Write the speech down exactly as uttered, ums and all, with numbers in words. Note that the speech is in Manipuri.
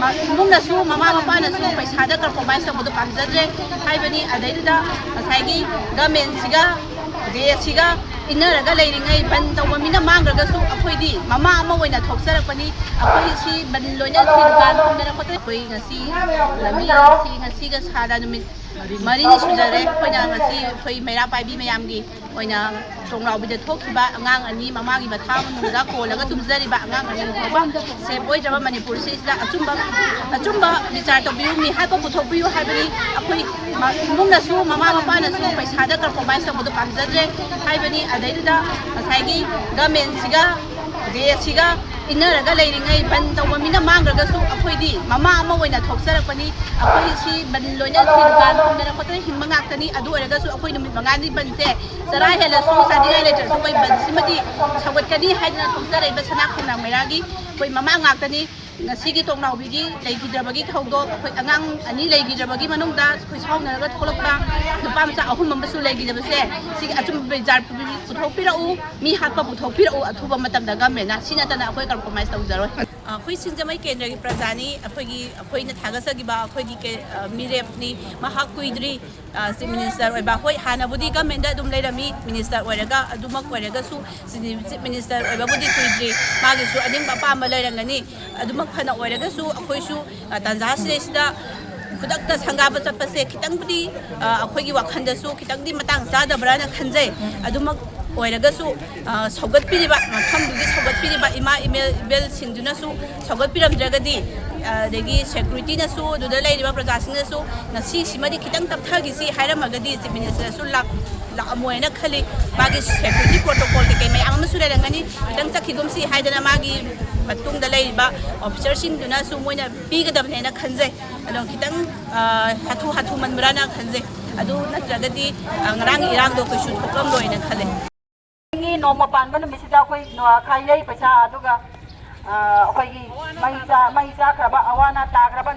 ꯏꯃꯨꯡꯅꯁꯨ, ꯃꯃꯥ ꯃꯄꯥꯅꯁꯨ ꯄꯩꯁꯥꯗ ꯀꯝꯄ꯭ꯔꯣꯃꯥꯏꯁ ꯇꯧꯕꯗꯣ ꯄꯥꯝꯖꯗ꯭ꯔꯦ꯫ ꯍꯥꯏꯕꯗꯤ ꯑꯗꯩꯗꯨꯗ ꯉꯁꯥꯏꯒꯤ ꯒꯃꯦꯟꯁꯤꯒ ꯖꯦ ꯑꯦꯁ ꯁꯤꯒ ꯏꯟꯅꯔꯒ ꯂꯩꯔꯤꯉꯩ, ꯕꯟ ꯇꯧꯕ ꯃꯤꯅ ꯃꯥꯡꯈ꯭ꯔꯒꯁꯨ ꯑꯩꯈꯣꯏꯗꯤ ꯃꯃꯥ ꯑꯃ ꯑꯣꯏꯅ ꯊꯣꯛꯆꯔꯛꯄꯅꯤ꯫ ꯑꯩꯈꯣꯏ ꯁꯤ ꯕꯟ ꯂꯣꯏꯅ ꯊꯤꯡꯕ ꯈꯣꯠꯇꯅ ꯑꯩꯈꯣꯏ ꯉꯁꯤ ꯂꯝꯕꯤ ꯑꯁꯤ ꯉꯁꯤꯒ ꯁꯥꯗ ꯅꯨꯃꯤꯠ ꯃꯔꯤꯅꯤ ꯁꯨꯖꯔꯦ꯫ ꯑꯩꯈꯣꯏꯅ ꯉꯁꯤ ꯑꯩꯈꯣꯏ ꯃꯩꯔꯥ ꯄꯥꯏꯕꯤ ꯃꯌꯥꯝꯒꯤ ꯑꯣꯏꯅ ꯊꯣꯡꯅꯥꯎꯕꯤꯗ ꯊꯣꯛꯈꯤꯕ ꯑꯉꯥꯡ ꯑꯅꯤ, ꯃꯃꯥꯒꯤ ꯃꯊꯥ ꯃꯅꯨꯡꯗ ꯀꯣꯜꯂꯒ ꯇꯨꯝꯖꯔꯤꯕ ꯑꯉꯥꯡ ꯑꯅꯤ ꯐꯥꯎꯕ ꯁꯦꯞ ꯑꯣꯏꯗ꯭ꯔꯕ ꯃꯅꯤꯄꯨꯔꯁꯤꯗ ꯑꯆꯨꯝꯕ, ꯑꯆꯨꯝꯕ ꯕꯤꯆꯥꯔ ꯇꯧꯕꯤꯌꯨ, ꯃꯤꯍꯥꯠꯄ ꯄꯨꯊꯣꯛꯄꯤꯌꯨ ꯍꯥꯏꯕꯅꯤ꯫ ꯑꯩꯈꯣꯏ ꯏꯃꯨꯡꯅꯁꯨ, ꯃꯃꯥ ꯃꯄꯥꯅꯁꯨ ꯄꯩꯁꯥꯗ ꯀꯝꯄ꯭ꯔꯣꯃꯥꯏꯁ ꯇꯧꯕꯗꯣ ꯄꯥꯝꯖꯗ꯭ꯔꯦ꯫ ꯍꯥꯏꯕꯗꯤ ꯑꯗꯩꯗꯨꯗ ꯉꯁꯥꯏꯒꯤ ꯒꯃꯦꯟꯁꯤꯒ ꯖꯦ ꯑꯦꯁ ꯁꯤꯒ ꯏꯟꯅꯔꯒ ꯂꯩꯔꯤꯉꯩ, ꯕꯟ ꯇꯧꯕ ꯃꯤꯅ ꯃꯥꯡꯈ꯭ꯔꯒꯁꯨ ꯑꯩꯈꯣꯏꯗꯤ ꯃꯃꯥ ꯑꯃ ꯑꯣꯏꯅ ꯊꯣꯛꯆꯔꯛꯄꯅꯤ꯫ ꯑꯩꯈꯣꯏ ꯁꯤ ꯕꯟ ꯂꯣꯏꯅ ꯊꯤꯡꯕ ꯈꯣꯠꯇꯅ ꯍꯤꯡꯕ ꯉꯥꯛꯇꯅꯤ꯫ ꯑꯗꯨ ꯑꯣꯏꯔꯒꯁꯨ ꯑꯩꯈꯣꯏ ꯅꯨꯃꯤꯠ ꯃꯉꯥꯅꯤ ꯕꯟꯁꯦ, ꯆꯔꯥ ꯍꯦꯜꯂꯁꯨ ꯆꯥꯅꯤꯡꯉꯥꯏ ꯂꯩꯇ꯭ꯔꯁꯨ ꯑꯩꯈꯣꯏ ꯕꯟꯁꯤꯃꯗꯤ ꯁꯧꯒꯠꯀꯅꯤ ꯍꯥꯏꯗꯅ ꯊꯣꯛꯆꯔꯛꯏꯕ ꯁꯅꯥ ꯈꯣꯡꯅꯥꯡ ꯃꯩꯔꯥꯒꯤ ꯑꯩꯈꯣꯏ ꯃꯃꯥ ꯉꯥꯛꯇꯅꯤ꯫ ꯉꯁꯤꯒꯤ ꯇꯣꯡꯅꯥꯎꯕꯤꯒꯤ ꯂꯩꯈꯤꯗ꯭ꯔꯕꯒꯤ ꯊꯧꯗꯣꯛ, ꯑꯩꯈꯣꯏ ꯑꯉꯥꯡ ꯑꯅꯤ ꯂꯩꯈꯤꯗ꯭ꯔꯕꯒꯤ ꯃꯅꯨꯡꯗ ꯑꯩꯈꯣꯏ ꯁꯥꯎꯅꯔꯒ ꯊꯣꯛꯂꯛꯄ ꯅꯨꯄꯥ ꯃꯆꯥ ꯑꯍꯨꯝ ꯑꯃꯁꯨ ꯂꯩꯈꯤꯗꯕꯁꯦ, ꯁꯤꯒꯤ ꯑꯆꯨꯝꯕ ꯕꯤꯆꯥꯔ ꯄꯨꯊꯣꯛꯄꯤꯔꯛꯎ, ꯃꯤ ꯍꯥꯠꯄ ꯄꯨꯊꯣꯛꯄꯤꯔꯛꯎ ꯑꯊꯨꯕ ꯃꯇꯝꯗ ꯒꯃꯦꯟꯅ꯫ ꯁꯤ ꯅꯠꯇꯅ ꯑꯩꯈꯣꯏ ꯀꯝꯄ꯭ꯔꯣꯃꯥꯏꯁ ꯇꯧꯖꯔꯣꯏ꯫ ꯑ, ꯑꯩꯈꯣꯏ ꯁꯤꯡꯖꯃꯩ ꯀꯦꯟꯗ꯭ꯔꯒꯤ ꯄ꯭ꯔꯖꯥꯅꯤ꯫ ꯑꯩꯈꯣꯏꯒꯤ, ꯑꯩꯈꯣꯏꯅ ꯊꯥꯒꯠꯆꯈꯤꯕ ꯑꯩꯈꯣꯏꯒꯤ ꯀꯦ-, ꯑ, ꯃꯤꯔꯦꯞꯅꯤ꯫ ꯃꯍꯥꯛ ꯀꯨꯏꯗ꯭ꯔꯤ, ꯑ, ꯆꯤꯐ ꯃꯤꯅꯤꯁꯇꯔ ꯑꯣꯏꯕ꯫ ꯍꯣꯏ, ꯍꯥꯟꯅꯕꯨꯗꯤ ꯒꯃꯦꯟꯗ ꯑꯗꯨꯝ ꯂꯩꯔꯝꯃꯤ, ꯃꯤꯅꯤꯁꯇꯔ ꯑꯣꯏꯔꯒ꯫ ꯑꯗꯨꯃꯛ ꯑꯣꯏꯔꯒꯁꯨ ꯆꯤꯐ ꯃꯤꯅꯤꯁꯇꯔ ꯑꯣꯏꯕꯕꯨꯗꯤ ꯀꯨꯏꯗ꯭ꯔꯤ꯫ ꯃꯥꯒꯤꯁꯨ ꯑꯅꯤꯡꯕ ꯑꯄꯥꯝꯕ ꯂꯩꯔꯝꯒꯅꯤ꯫ ꯑꯗꯨꯃꯛ ꯐꯅ ꯑꯣꯏꯔꯒꯁꯨ ꯑꯩꯈꯣꯏꯁꯨ, ꯑ, ꯇꯥꯟꯖꯥ ꯑꯁꯤꯗꯩꯁꯤꯗ ꯈꯨꯗꯛꯇ ꯁꯪꯒꯥꯕ ꯆꯠꯄꯁꯦ ꯈꯤꯇꯪꯕꯨꯗꯤ, ꯑ, ꯑꯩꯈꯣꯏꯒꯤ ꯋꯥꯈꯜꯗꯁꯨ ꯈꯤꯇꯪꯗꯤ ꯃꯇꯥꯡ ꯆꯥꯗꯕ꯭ꯔꯥꯅ ꯈꯟꯖꯩ꯫ ꯑꯗꯨꯃꯛ ꯑꯣꯏꯔꯒꯁꯨ, ꯑ, ꯁꯧꯒꯠꯄꯤꯔꯤꯕ, ꯃꯐꯝꯗꯨꯒꯤ ꯁꯧꯒꯠꯄꯤꯔꯤꯕ ꯏꯃꯥ ꯏꯃꯦꯜ ꯏꯕꯦꯜꯁꯤꯡꯗꯨꯅꯁꯨ ꯁꯧꯒꯠꯄꯤꯔꯝꯗ꯭ꯔꯒꯗꯤ, ꯑ, ꯑꯗꯒꯤ ꯁꯦꯀ꯭ꯌꯨꯔꯤꯇꯤꯅꯁꯨ, ꯑꯗꯨꯗ ꯂꯩꯔꯤꯕ ꯄ꯭ꯔꯖꯥꯁꯤꯡꯅꯁꯨ ꯉꯁꯤꯁꯤꯃꯗꯤ ꯈꯤꯇꯪ ꯇꯞꯊꯈꯤꯁꯤ ꯍꯥꯏꯔꯝꯃꯒꯗꯤ ꯆꯤꯐ ꯃꯤꯅꯤꯁꯇꯔꯁꯨ ꯂꯥꯛ-, ꯂꯥꯛꯑꯝꯃꯣꯏꯅ ꯈꯜꯂꯤ꯫ ꯃꯥꯒꯤ ꯁꯦꯀ꯭ꯌꯨꯔꯤꯇꯤ ꯄ꯭ꯔꯣꯇꯣꯀꯣꯜ ꯀꯩꯀꯩ ꯃꯌꯥꯝ ꯑꯃꯁꯨ ꯂꯩꯔꯝꯒꯅꯤ꯫ ꯈꯤꯇꯪ ꯆꯠꯈꯤꯒꯨꯝꯁꯤ ꯍꯥꯏꯗꯅ ꯃꯥꯒꯤ ꯃꯇꯨꯡꯗ ꯂꯩꯔꯤꯕ ꯑꯣꯐꯤꯁꯔꯁꯤꯡꯗꯨꯅꯁꯨ ꯃꯣꯏꯅ ꯄꯤꯒꯗꯕꯅꯦꯅ ꯈꯟꯖꯩ꯫ ꯑꯗꯣ ꯈꯤꯇꯪ, ꯑ, ꯍꯥꯊꯨ ꯍꯥꯊꯨ ꯃꯟꯕ꯭ꯔꯥꯅ ꯈꯟꯖꯩ꯫ ꯑꯗꯨ ꯅꯠꯇ꯭ꯔꯒꯗꯤ, ꯑ, ꯉꯔꯥꯡꯒꯤ ꯏꯔꯥꯡꯗꯣ ꯀꯩꯁꯨ ꯊꯣꯛꯂꯝꯂꯣꯏꯅ ꯈꯜꯂꯦ꯫ ꯅꯣꯡꯃ ꯄꯥꯟꯕ ꯅꯨꯃꯤꯠꯁꯤꯗ ꯑꯩꯈꯣꯏ ꯅꯣ-, ꯈꯥꯏꯂꯩ ꯄꯩꯁꯥ, ꯑꯗꯨꯒ, ꯑ, ꯑꯩꯈꯣꯏꯒꯤ ꯃꯩ ꯆꯥ-, ꯃꯩ ꯆꯥꯈ꯭ꯔꯕ, ꯑꯋꯥ ꯑꯅꯥ ꯇꯥꯈ꯭ꯔꯕ